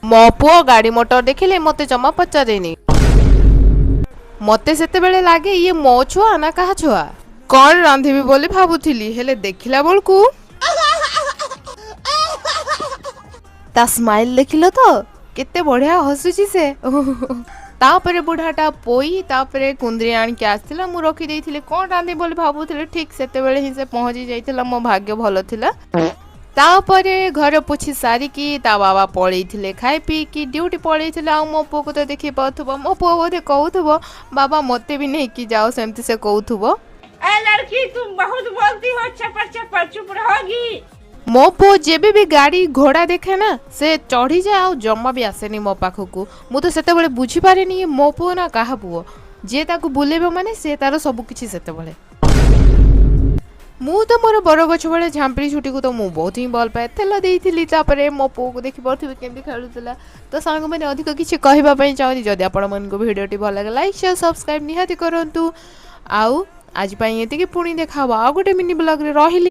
ମୋ ପୁଅ ଗାଡ଼ି ମଟର ଦେଖିଲେ ମୋତେ ଜମା ପଚାରେନି। ମୋତେ ସେତେବେଳେ ଲାଗେ, ଇଏ ମୋ ଛୁଆ ନା କାହା ଛୁଆ? କ'ଣ ରାନ୍ଧିବି ବୋଲି ଭାବୁଥିଲି, ହେଲେ ଦେଖିଲା ବେଳକୁ ତା ସ୍ମାଇଲ୍ ଦେଖିଲ ତ, କେତେ ବଢ଼ିଆ ହସୁଛି ସେ। ତାପରେ ବୁଢ଼ାଟା ପୋଇ, ତାପରେ କୁନ୍ଦୁରି ଆଣିକି ଆସିଥିଲା। ମୁଁ ରଖିଦେଇଥିଲି। କ'ଣ ରାନ୍ଧିବି ବୋଲି ଭାବୁଥିଲି, ଠିକ୍ ସେତେବେଳେ ହିଁ ସେ ପହଞ୍ଚି ଯାଇଥିଲା। ମୋ ଭାଗ୍ୟ ଭଲ ଥିଲା। ତାପରେ ଘର ପୋଛି ସାରିକି ତା ବାବା ପଳେଇଥିଲେ, ଖାଇ ପିଇକି ଡ୍ୟୁଟି ପଳେଇଥିଲେ। ଆଉ ମୋ ପୁଅକୁ ତ ଦେଖି ପାରୁଥିବ, ମୋ ପୁଅ ବୋଧେ କହୁଥିବ, "ବାବା, ମୋତେ ବି ନେଇକି ଯାଅ।" ସେମିତି ସେ କହୁଥିବ। ए लड़की, तुम बहुत बोलती हो चपर चपर, चुप रहोगी? ମୋ ପୁଅ ଯେବେ ବି ଗାଡ଼ି ଘୋଡ଼ା ଦେଖେ ନା, ସେ ଚଢ଼ିଯାଏ ଆଉ ଜମା ବି ଆସେନି ମୋ ପାଖକୁ। ମୁଁ ତ ସେତେବେଳେ ବୁଝିପାରେନି ଇଏ ମୋ ପୁଅ ନା କାହା ପୁଅ। ଯିଏ ତାକୁ ବୁଲେଇବ, ମାନେ ସେ ତାର ସବୁ କିଛି। ସେତେବେଳେ ମୁଁ ତ ମୋର ବରଗଛ ଭଳିଆ ଝାମ୍ପିଡ଼ି ଛୁଟିକୁ ତ ମୁଁ ବହୁତ ହିଁ ଭଲ ପାଏ। ତେଲ ଦେଇଥିଲି। ତାପରେ ମୋ ପୁଅକୁ ଦେଖିପାରୁଥିବେ କେମିତି ଖେଳୁଥିଲା। ତ ସାଙ୍ଗମାନେ, ଅଧିକ କିଛି କହିବା ପାଇଁ ଚାହୁଁନି। ଯଦି ଆପଣମାନଙ୍କୁ ଭିଡ଼ିଓଟି ଭଲ ଲାଗେ, ଲାଇକ୍, ସେୟାର, ସବସ୍କ୍ରାଇବ୍ ନିହାତି କରନ୍ତୁ। ଆଉ ଆଜି ପାଇଁ ଏତିକି। ପୁଣି ଦେଖା ହେବ ଆଉ ଗୋଟେ ମିନି ବ୍ଲଗ୍ରେ। ରହିଲି।